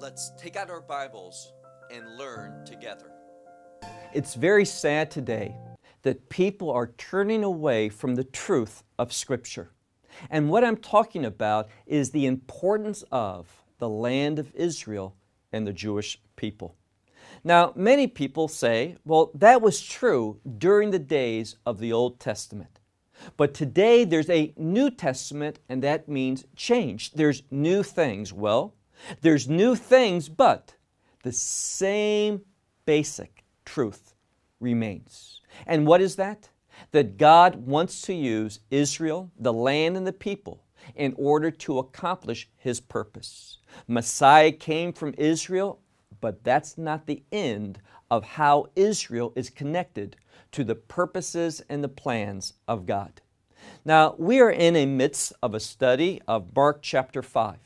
Let's take out our Bibles and learn together. It's very sad today that people are turning away from the truth of Scripture. And what I'm talking about is the importance of the land of Israel and the Jewish people. Now, many people say, well, that was true during the days of the Old Testament. But today there's a New Testament, and that means change. There's new things. Well, there's new things, but the same basic truth remains. And what is that? That God wants to use Israel, the land and the people, in order to accomplish His purpose. Messiah came from Israel, but that's not the end of how Israel is connected to the purposes and the plans of God. Now, we are in the midst of a study of Mark chapter 5.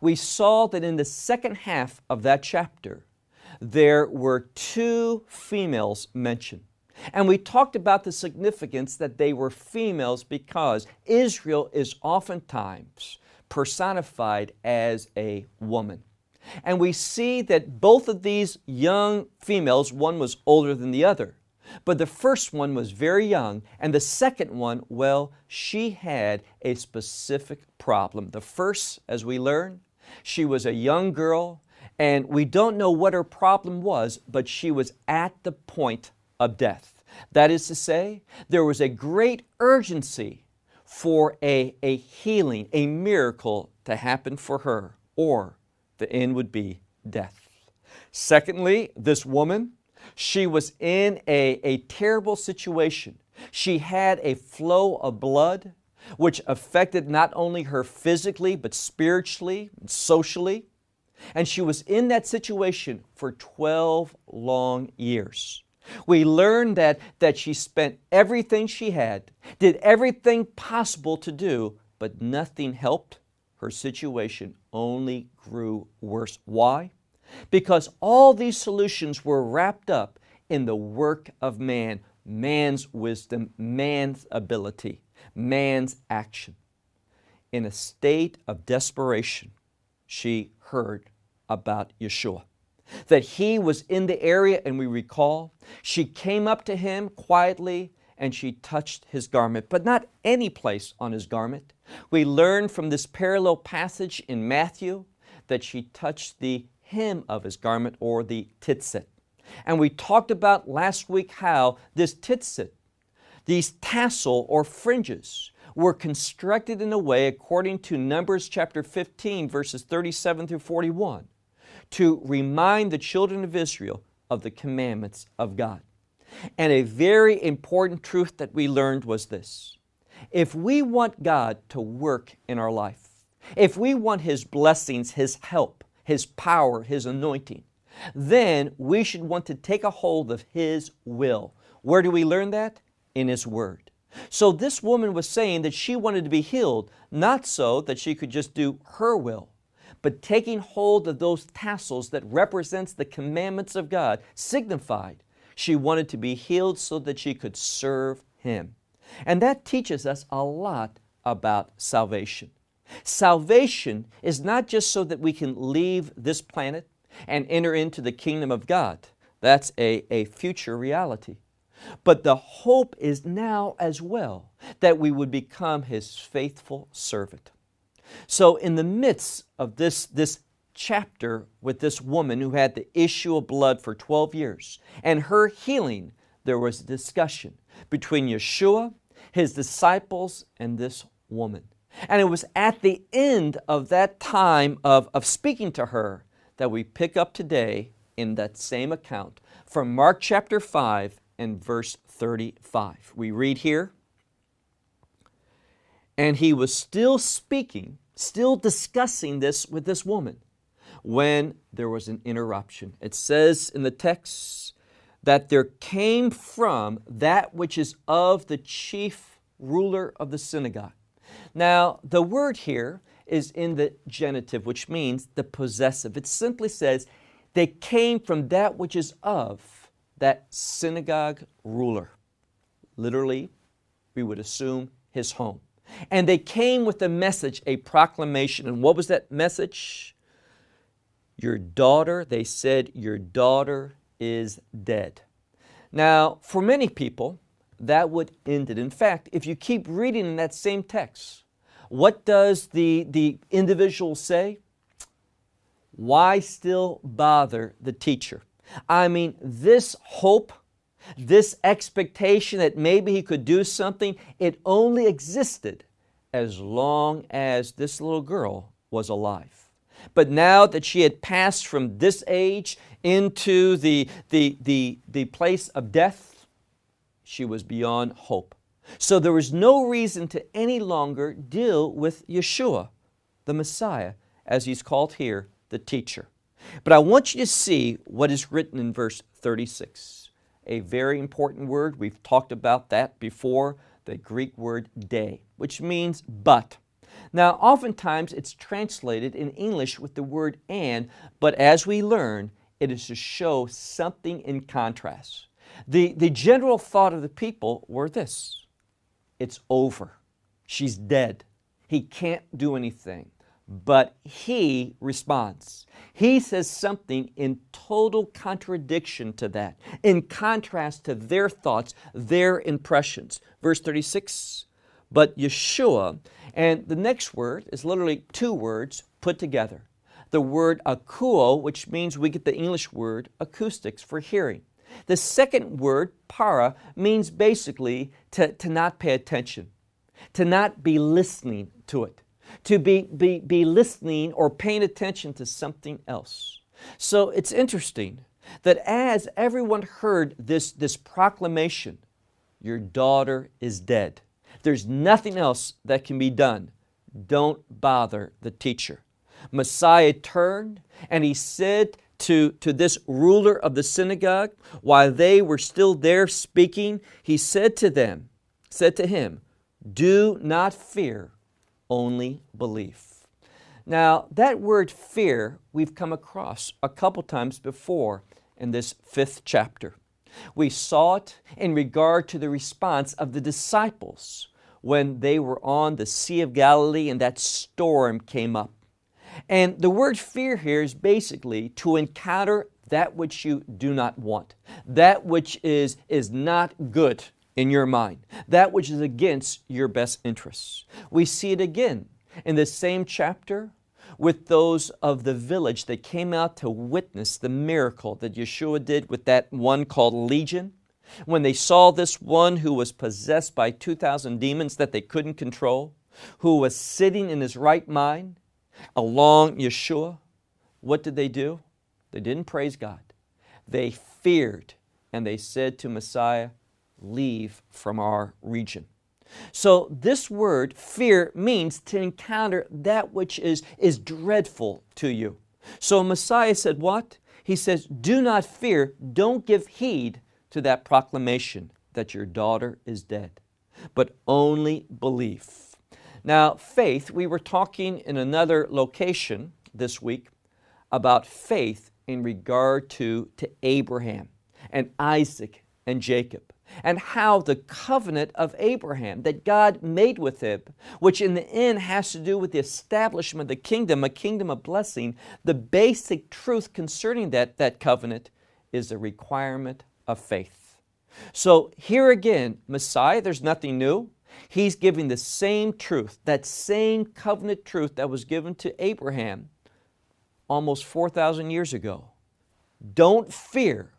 We saw that in the second half of that chapter, there were two females mentioned. And we talked about the significance that they were females because Israel is oftentimes personified as a woman. And we see that both of these young females, one was older than the other, but the first one was very young, and the second one, well, she had a specific problem. The first, as we learn, she was a young girl, and we don't know what her problem was, but she was at the point of death. That is to say, there was a great urgency for a healing, a miracle to happen for her, or the end would be death. Secondly, this woman, she was in a terrible situation. She had a flow of blood which affected not only her physically, but spiritually and socially. And she was in that situation for 12 long years. We learned that she spent everything she had, did everything possible to do, but nothing helped. Her situation only grew worse. Why? Because all these solutions were wrapped up in the work of man, man's wisdom, man's ability, man's action. In a state of desperation, she heard about Yeshua, that He was in the area, and we recall, she came up to Him quietly and she touched His garment, but not any place on His garment. We learn from this parallel passage in Matthew that she touched the hem of His garment, or the tzitzit. And we talked about last week how this tzitzit, these tassel or fringes, were constructed in a way, according to Numbers chapter 15, verses 37 through 41, to remind the children of Israel of the commandments of God. And a very important truth that we learned was this: if we want God to work in our life, if we want His blessings, His help, His power, His anointing, then we should want to take a hold of His will. Where do we learn that? In His Word. So this woman was saying that she wanted to be healed, not so that she could just do her will, but taking hold of those tassels that represents the commandments of God, signified she wanted to be healed so that she could serve Him. And that teaches us a lot about salvation. Salvation is not just so that we can leave this planet and enter into the kingdom of God. That's a future reality. But the hope is now as well that we would become His faithful servant. So in the midst of this chapter with this woman who had the issue of blood for 12 years and her healing, there was a discussion between Yeshua, His disciples, and this woman. And it was at the end of that time of speaking to her that we pick up today in that same account from Mark chapter 5 and verse 35. We read here, "And He was still speaking, still discussing this with this woman, when there was an interruption." It says in the text that there came from that which is of the chief ruler of the synagogue. Now, the word here is in the genitive, which means the possessive. It simply says they came from that which is of that synagogue ruler. Literally, we would assume his home. And they came with a message, a proclamation. And what was that message? Your daughter, they said, your daughter is dead. Now, for many people, that would end it. In fact, if you keep reading in that same text, what does the individual say? Why still bother the teacher? I mean, this hope, this expectation that maybe he could do something, it only existed as long as this little girl was alive. But now that she had passed from this age into the place of death, she was beyond hope. So there was no reason to any longer deal with Yeshua, the Messiah, as he's called here, the teacher. But I want you to see what is written in verse 36. A very important word. We've talked about that before, the Greek word de, which means but. Now, oftentimes it's translated in English with the word and, but as we learn, it is to show something in contrast. The general thought of the people were this: it's over. She's dead. He can't do anything. But he responds. He says something in total contradiction to that, in contrast to their thoughts, their impressions. Verse 36, but Yeshua, and the next word is literally two words put together. The word akuo, which means we get the English word acoustics for hearing. The second word, para, means basically to not pay attention, to not be listening to it, to be listening or paying attention to something else. So it's interesting that as everyone heard this proclamation, your daughter is dead. There's nothing else that can be done. Don't bother the teacher. Messiah turned and he said to this ruler of the synagogue, while they were still there speaking, he said to him, do not fear, only believe. Now, that word fear we've come across a couple times before in this 5th chapter. We saw it in regard to the response of the disciples when they were on the Sea of Galilee and that storm came up. And the word fear here is basically to encounter that which you do not want, that which is not good in your mind, that which is against your best interests. We see it again in the same chapter with those of the village that came out to witness the miracle that Yeshua did with that one called Legion. When they saw this one who was possessed by 2,000 demons that they couldn't control, who was sitting in his right mind along Yeshua, what did they do? They didn't praise God. They feared and they said to Messiah, leave from our region. So this word, fear, means to encounter that which is dreadful to you. So Messiah said what? He says, do not fear, don't give heed to that proclamation that your daughter is dead, but only believe. Now, faith, we were talking in another location this week about faith in regard to Abraham and Isaac and Jacob, and how the covenant of Abraham that God made with him, which in the end has to do with the establishment of the kingdom, a kingdom of blessing, the basic truth concerning that covenant is the requirement of faith. So here again, Messiah, there's nothing new. He's giving the same truth, that same covenant truth that was given to Abraham almost 4,000 years ago. Don't fear.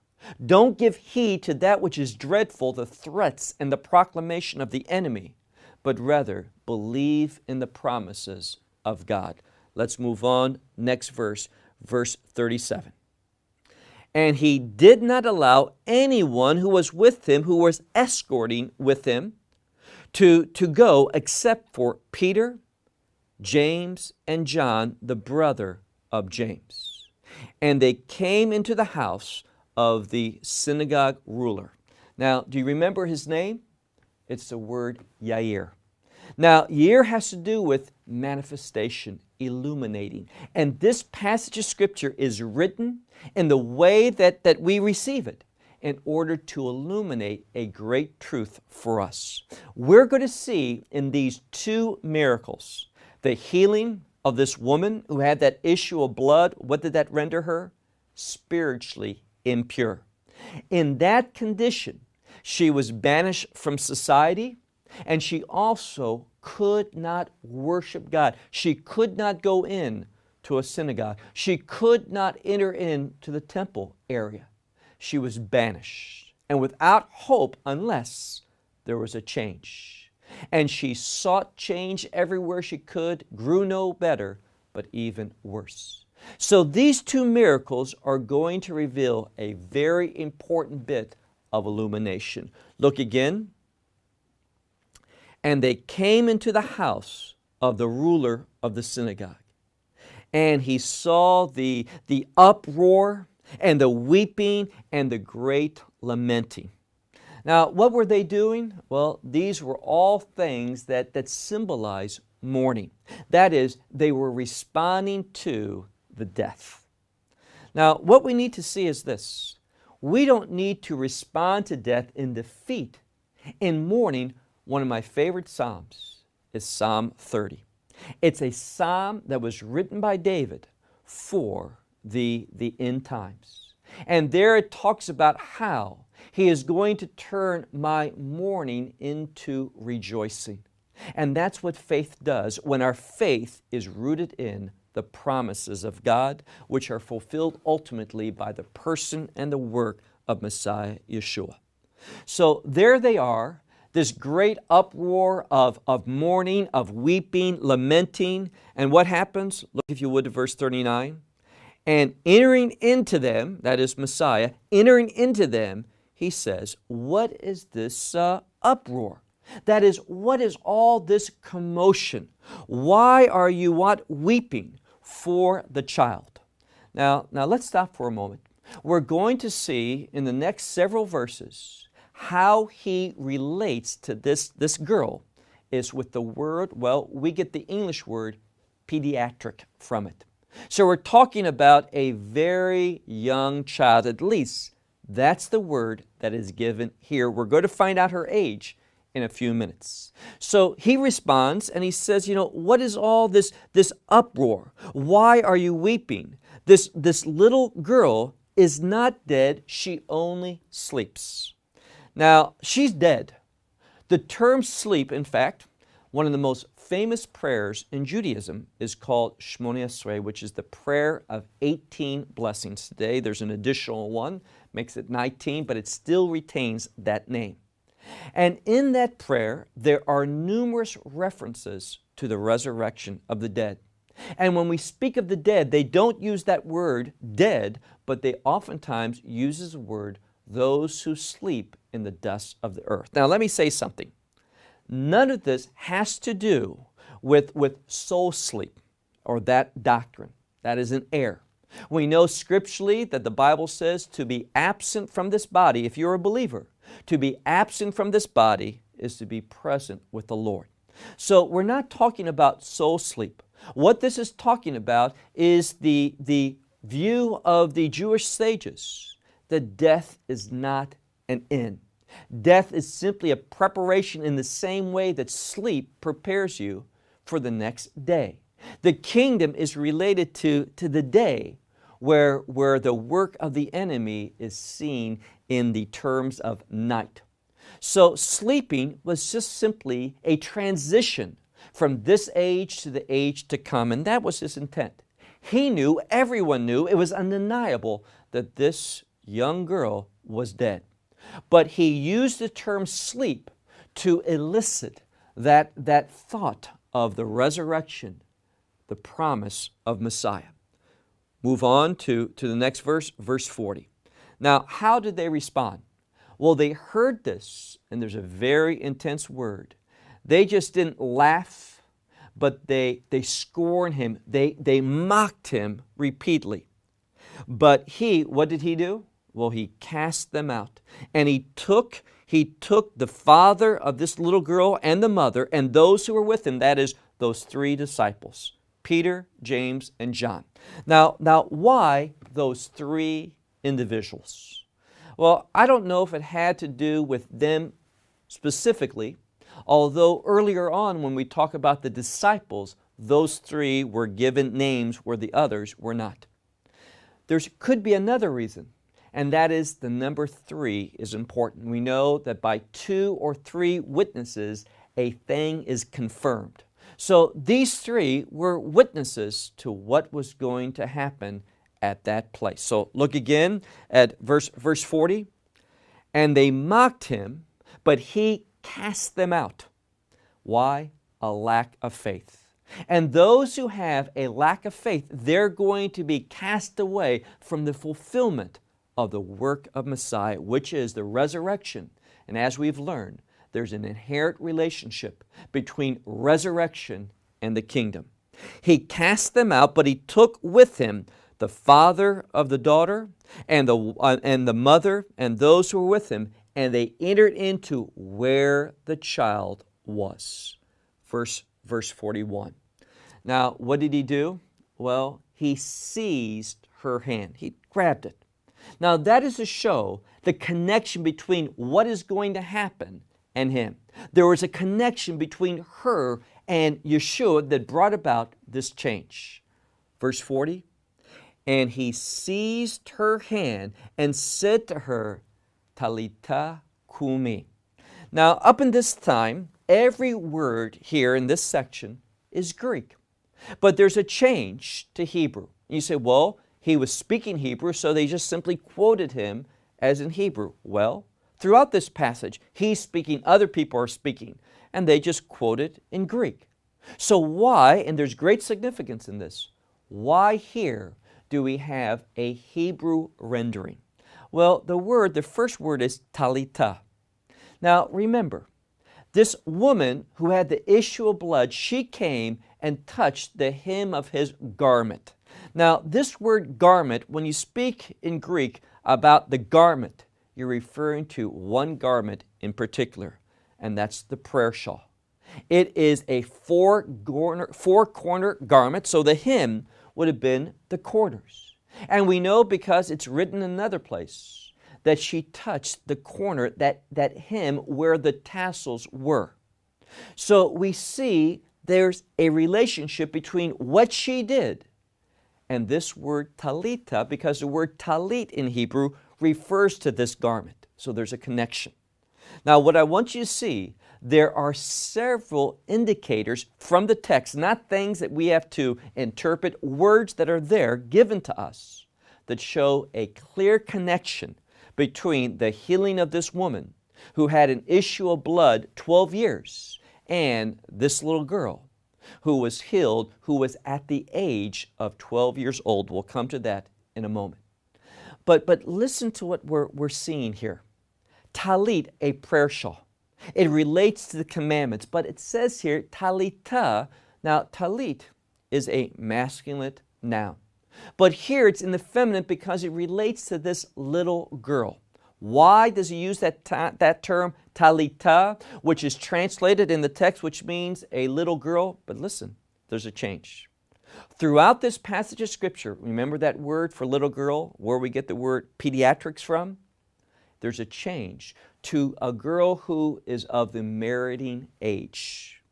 Don't give heed to that which is dreadful, the threats and the proclamation of the enemy, but rather believe in the promises of God. Let's move on. Next verse, verse 37. And he did not allow anyone who was with him, who was escorting with him, to go except for Peter, James, and John, the brother of James. And they came into the house of the synagogue ruler. Now, do you remember his name? It's the word Yair. Now, Yair has to do with manifestation, illuminating. And this passage of Scripture is written in the way that we receive it in order to illuminate a great truth for us. We're going to see in these two miracles, the healing of this woman who had that issue of blood, what did that render her? Spiritually impure. In that condition, she was banished from society, and she also could not worship God. She could not go in to a synagogue. She could not enter into the temple area. She was banished and without hope unless there was a change. And she sought change everywhere she could, grew no better, but even worse. So these two miracles are going to reveal a very important bit of illumination. Look again. And they came into the house of the ruler of the synagogue. And he saw the uproar and the weeping and the great lamenting. Now, what were they doing? Well, these were all things that symbolize mourning. That is, they were responding to the death. Now, what we need to see is this. We don't need to respond to death in defeat. In mourning, one of my favorite Psalms is Psalm 30. It's a psalm that was written by David for the end times. And there it talks about how He is going to turn my mourning into rejoicing. And that's what faith does when our faith is rooted in the promises of God, which are fulfilled ultimately by the person and the work of Messiah Yeshua. So there they are, this great uproar of mourning, of weeping, lamenting. And what happens? Look, if you would, to verse 39. And entering into them, that is Messiah, entering into them, He says, what is this uproar? That is, what is all this commotion? Why are you weeping for the child? Now let's stop for a moment. We're going to see in the next several verses how He relates to this girl is with the word, well, we get the English word pediatric from it. So we're talking about a very young child, at least that's the word that is given here. We're going to find out her age in a few minutes. So He responds and He says, what is all this uproar? Why are you weeping? This little girl is not dead, she only sleeps. Now, she's dead. The term sleep, in fact, one of the most famous prayers in Judaism is called Shmoneh Esrei, which is the prayer of 18 blessings. Today there's an additional one, makes it 19, but it still retains that name. And in that prayer, there are numerous references to the resurrection of the dead. And when we speak of the dead, they don't use that word dead, but they oftentimes use the word those who sleep in the dust of the earth. Now let me say something. None of this has to do with soul sleep or that doctrine. That is an error. We know scripturally that the Bible says to be absent from this body, if you're a believer, to be absent from this body is to be present with the Lord. So we're not talking about soul sleep. What this is talking about is the view of the Jewish sages that death is not an end. Death is simply a preparation in the same way that sleep prepares you for the next day. The kingdom is related to the day where the work of the enemy is seen in the terms of night. So sleeping was just simply a transition from this age to the age to come, and that was His intent. He knew, everyone knew, it was undeniable that this young girl was dead. But He used the term sleep to elicit that thought of the resurrection, the promise of Messiah. Move on to the next verse, verse 40. Now, how did they respond? Well, they heard this, and there's a very intense word. They just didn't laugh, but they scorned Him. They mocked Him repeatedly. But He, what did He do? Well, He cast them out. And He took the father of this little girl and the mother and those who were with Him, that is, those three disciples, Peter, James, and John. Now, why those three individuals? Well, I don't know if it had to do with them specifically, although earlier on when we talk about the disciples, those three were given names where the others were not. There could be another reason, and that is the number 3 is important. We know that by 2 or 3 witnesses, a thing is confirmed. So these 3 were witnesses to what was going to happen at that place. So look again at verse 40. And they mocked him, but he cast them out. Why? A lack of faith. And those who have a lack of faith, they're going to be cast away from the fulfillment of the work of Messiah, which is the resurrection. And as we've learned, there's an inherent relationship between resurrection and the kingdom. He cast them out, but he took with him the father of the daughter and the mother and those who were with him, and they entered into where the child was. Verse 41. Now, what did he do? Well, he seized her hand. He grabbed it. Now, that is to show the connection between what is going to happen and him. There was a connection between her and Yeshua that brought about this change. Verse 40. And he seized her hand and said to her, Talita kumi. Now, up in this time, every word here in this section is Greek. But there's a change to Hebrew. You say, well, he was speaking Hebrew, so they just simply quoted him as in Hebrew. Well, throughout this passage, he's speaking, other people are speaking, and they just quoted in Greek. So why, and there's great significance in this, why here do we have a Hebrew rendering? Well, the first word is talita. Now remember, this woman who had the issue of blood, she came and touched the hem of his garment. Now this word garment, when you speak in Greek about the garment, you're referring to one garment in particular, and that's the prayer shawl. It is a four-corner garment, so the hem would have been the corners. And we know because it's written in another place that she touched the corner, that hem where the tassels were. So we see there's a relationship between what she did and this word talita, because the word talit in Hebrew refers to this garment. So there's a connection. Now what I want you to see, there are several indicators from the text, not things that we have to interpret, words that are there given to us that show a clear connection between the healing of this woman who had an issue of blood 12 years and this little girl who was healed, who was at the age of 12 years old. We'll come to that in a moment. But listen to what we're seeing here. Talit, a prayer shawl. It relates to the commandments, but it says here talita. Now talit is a masculine noun. But here it's in the feminine because it relates to this little girl. Why does he use that term talita, which is translated in the text, which means a little girl? But listen, there's a change. Throughout this passage of Scripture, remember that word for little girl, where we get the word pediatrics from? There's a change to a girl who is of the marrying age.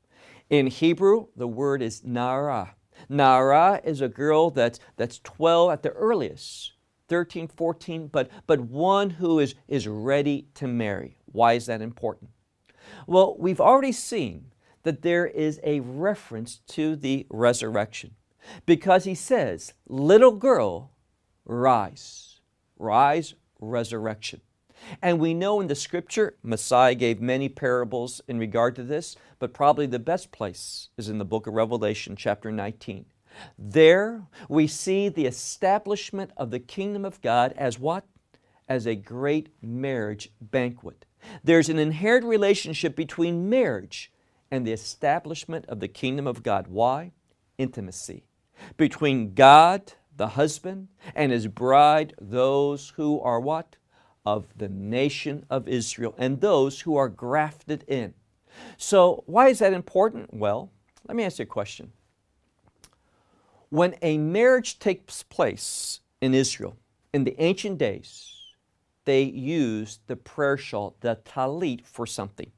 In Hebrew, the word is nara. Nara is a girl that's 12 at the earliest, 13, 14, but one who is ready to marry. Why is that important? Well, we've already seen that there is a reference to the resurrection because he says, little girl, rise. Rise, resurrection. And we know in the Scripture, Messiah gave many parables in regard to this, but probably the best place is in the book of Revelation, chapter 19. There we see the establishment of the kingdom of God as what? As a great marriage banquet. There's an inherent relationship between marriage and the establishment of the kingdom of God. Why? Intimacy. Between God, the husband, and His bride, those who are what? Of the nation of Israel, and those who are grafted in. So why is that important? Well, let me ask you a question. When a marriage takes place in Israel, in the ancient days, they used the prayer shawl, the talit, for something.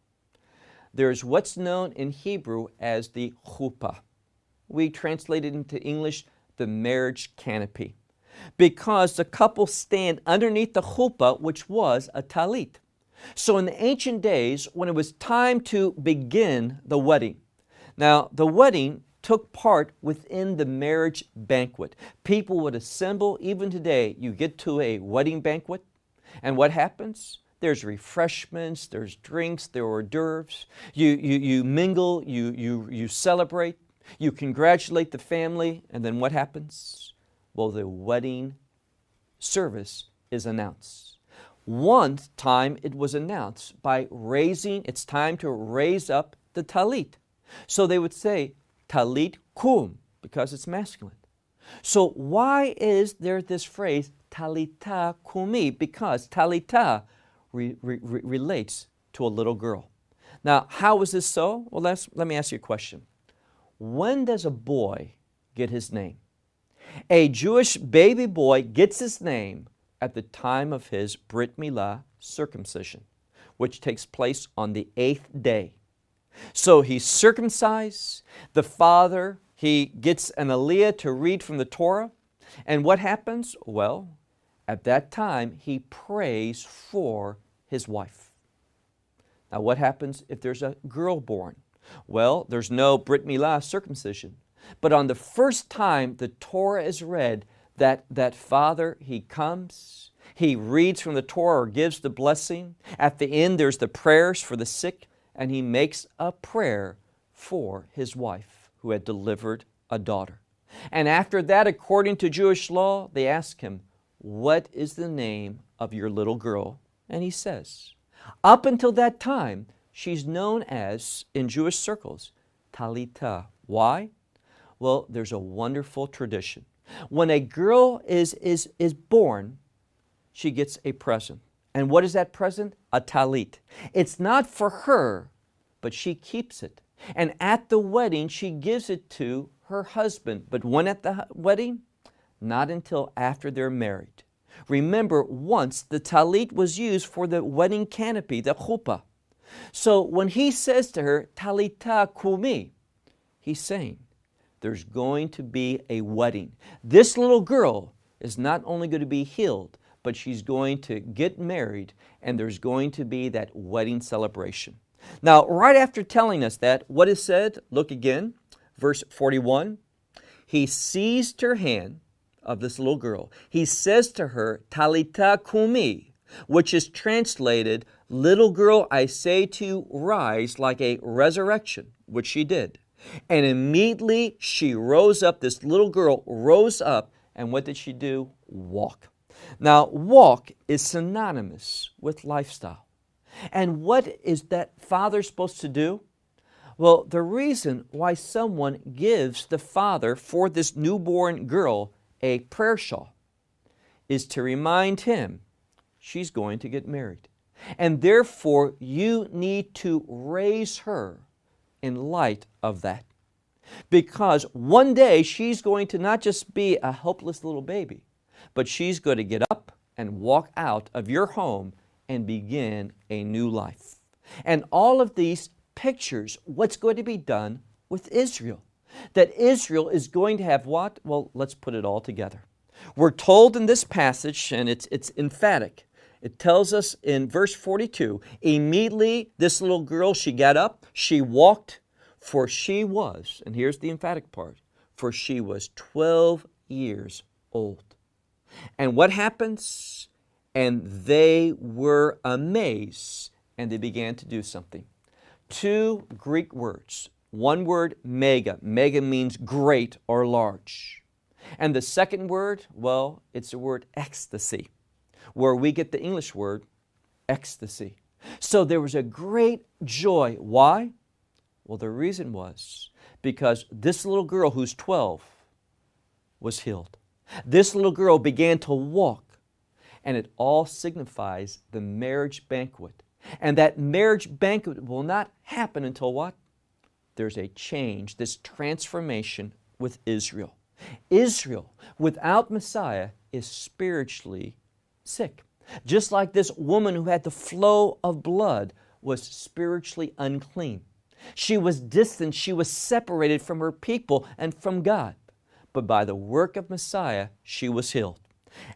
There's what's known in Hebrew as the chuppah. we translate it into English, the marriage canopy. Because the couple stand underneath the chuppah, which was a talit. So in the ancient days, when it was time to begin the wedding, now the wedding took part within the marriage banquet. People would assemble. Even today, you get to a wedding banquet, and what happens? There's refreshments, there's drinks, there are hors d'oeuvres. You mingle, you celebrate, you congratulate the family, and then what happens? Well, the wedding service is announced. One time it was announced by raising, it's time to raise up the talit. So they would say, talit kum, because it's masculine. So why is there this phrase, talita kumi? Because talita relates to a little girl. Now, how is this so? Well, let me ask you a question. When does a boy get his name? A Jewish baby boy gets his name at the time of his Brit Milah, circumcision, which takes place on the 8th day. So he's circumcised. The father, he gets an aliyah to read from the Torah. And what happens? Well, at that time, he prays for his wife. Now, what happens if there's a girl born? Well, there's no Brit Milah, circumcision. But on the first time the Torah is read, that father, he comes, he reads from the Torah or gives the blessing. At the end, there's the prayers for the sick, and he makes a prayer for his wife who had delivered a daughter. And after that, according to Jewish law, they ask him, what is the name of your little girl? And he says, up until that time, she's known as, in Jewish circles, Talita. Why? Well, there's a wonderful tradition. When a girl is born, she gets a present. And what is that present? A talit. It's not for her, but she keeps it. And at the wedding, she gives it to her husband. But when at the wedding? Not until after they're married. Remember, once the talit was used for the wedding canopy, the chuppah. So when he says to her, talita kumi, he's saying, there's going to be a wedding. This little girl is not only going to be healed, but she's going to get married, and there's going to be that wedding celebration. Now, right after telling us that, what is said? Look again, verse 41. He seized her hand of this little girl. He says to her, talita kumi, which is translated, little girl, I say to you, rise, like a resurrection, which she did. And immediately she rose up, this little girl rose up, and what did she do? Walk. Now, walk is synonymous with lifestyle. And what is that father supposed to do? Well, the reason why someone gives the father for this newborn girl a prayer shawl is to remind him she's going to get married. And therefore, you need to raise her in light of that. Because one day she's going to not just be a helpless little baby, but she's going to get up and walk out of your home and begin a new life. And all of these pictures what's going to be done with Israel. That Israel is going to have what? Well, let's put it all together. We're told in this passage, and it's emphatic. It tells us in verse 42, immediately this little girl, she got up, she walked, for she was, and here's the emphatic part, for she was 12 years old. And what happens? And they were amazed, and they began to do something. Two Greek words. One word, mega. Mega means great or large. And the second word, well, it's the word ecstasy, where we get the English word ecstasy. So there was a great joy. Why? Well, the reason was because this little girl who's 12 was healed. This little girl began to walk, and it all signifies the marriage banquet. And that marriage banquet will not happen until what? There's a change, this transformation with Israel. Israel, without Messiah, is spiritually sick. Just like this woman who had the flow of blood was spiritually unclean. She was distant. She was separated from her people and from God. But by the work of Messiah, she was healed.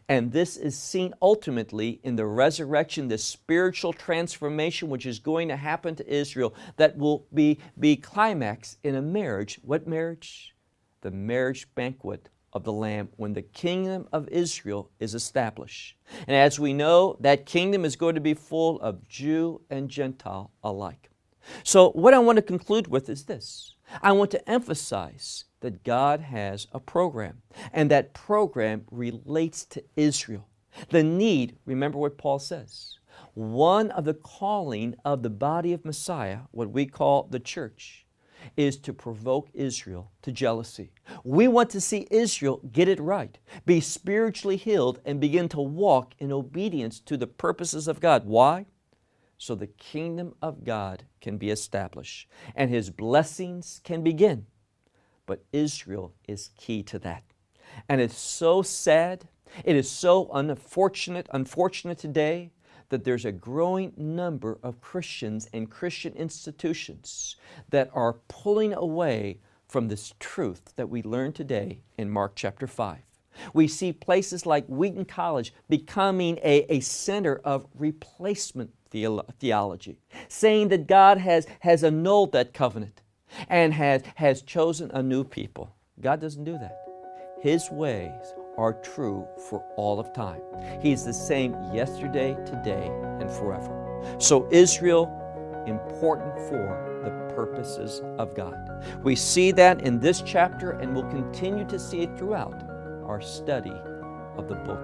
And this is seen ultimately in the resurrection, the spiritual transformation which is going to happen to Israel that will be climaxed in a marriage. What marriage? The marriage banquet of the Lamb, when the kingdom of Israel is established. And as we know, that kingdom is going to be full of Jew and Gentile alike. So what I want to conclude with is this. I want to emphasize that God has a program, and that program relates to Israel. The need, remember what Paul says, one of the calling of the body of Messiah, what we call the church, is to provoke Israel to jealousy. We want to see Israel get it right, be spiritually healed, and begin to walk in obedience to the purposes of God. Why? So the kingdom of God can be established and His blessings can begin. But Israel is key to that. And it's so sad, it is so unfortunate today that there's a growing number of Christians and Christian institutions that are pulling away from this truth that we learn today in Mark chapter 5. We see places like Wheaton College becoming a center of replacement theology, saying that God has annulled that covenant and has chosen a new people. God doesn't do that. His ways are true for all of time. He's the same yesterday, today, and forever. So Israel, important for the purposes of God. We see that in this chapter, and we'll continue to see it throughout our study of the book